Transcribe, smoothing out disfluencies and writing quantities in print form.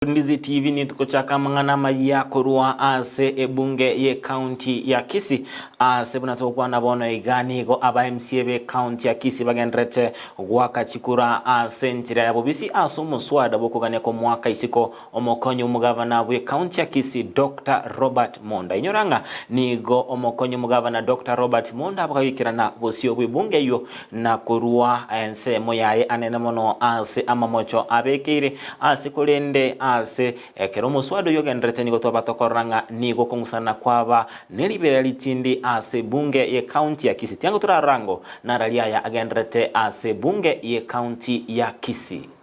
Ndizi TV nitogochaka amang'ana amayia korwa ase ebunge ye county ya Kisii. Ase buna togokwana bono iga nigo aba MCA be county ya Kisii bagendererete goaka chikura ase enchera ya bobisi ase omoswada bw'okogania komoaka isiko omokonyi omogavana bwe county ya Kisii Doctor Robert Monda. Inyora ng'a nigo omokonyi omogavana Doctor Robert Monda abagagikerana bosio bw'ebunge eyio na korua ensemo yaye anene mono ase amamocho abekeire ase korende ase ekero omoswada oyio ogenderete nigo twaba tokorora ng'a nigo okong'usana kwaba neriberera ritindi ase ebunge ye county ya Kisii. Tiango torarora ango narari aya agenderete ase ebunge ye county ya Kisii.